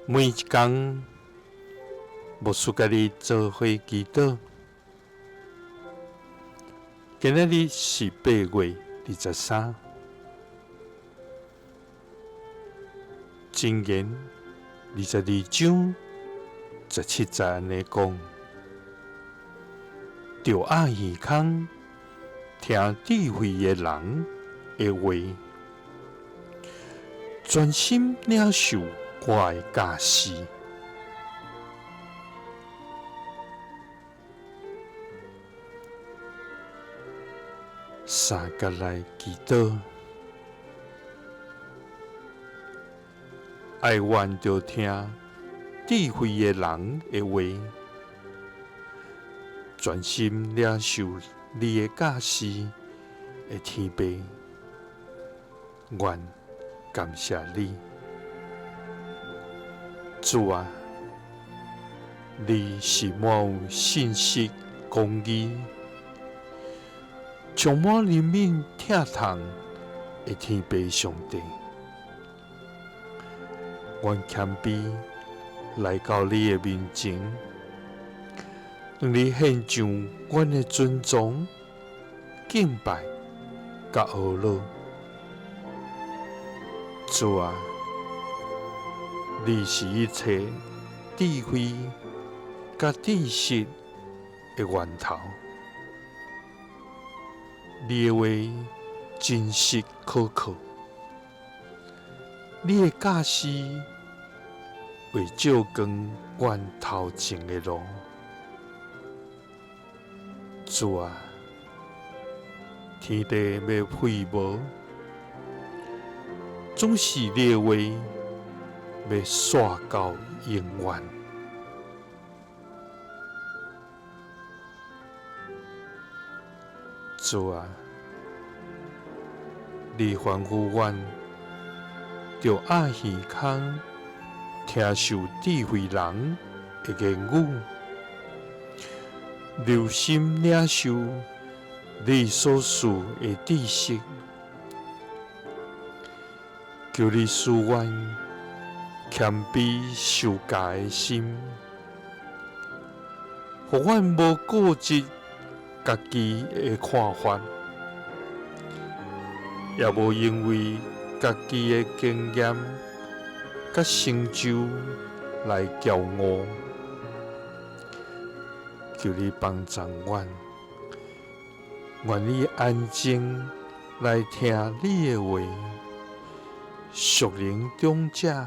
每一工，牧師佮你做伙祈禱。今仔日是8月23，箴言22章17節按呢講：著鴨耳孔聽智慧的人的話，專心領受我的教示。三佮來祈禱，哀怨著聽智慧的人的話，專心領受你的教示的天父，阮感謝你，主啊，你是滿有信實公義，充滿憐憫疼痛的天父上帝。阮謙卑來到你的面前，向你獻上阮的尊崇、敬拜佮呵咾。主啊，你是一切智慧佮知識的源頭，你的話真實可靠，你的教示會照光阮頭前的路。主啊，天地欲廢無，總是你的話欲煞到永遠。主啊，你吩咐阮，著鴨耳孔聽受智慧人的言語，留心領受你所賜的知識。求你賜阮謙卑受教的心，予阮無固執家己的看法，也無因為家己的經驗佮成就來驕傲。求你幫助阮，願意安靜來聽你的話，屬靈長者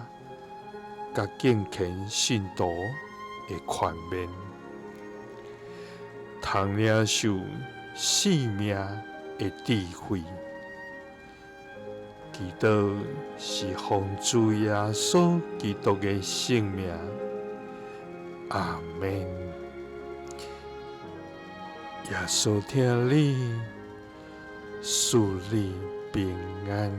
佮敬虔信徒的勸勉，通領受生命的智慧。祈禱是奉主耶穌基督的聖名，阿們。耶穌疼你，賜你平安。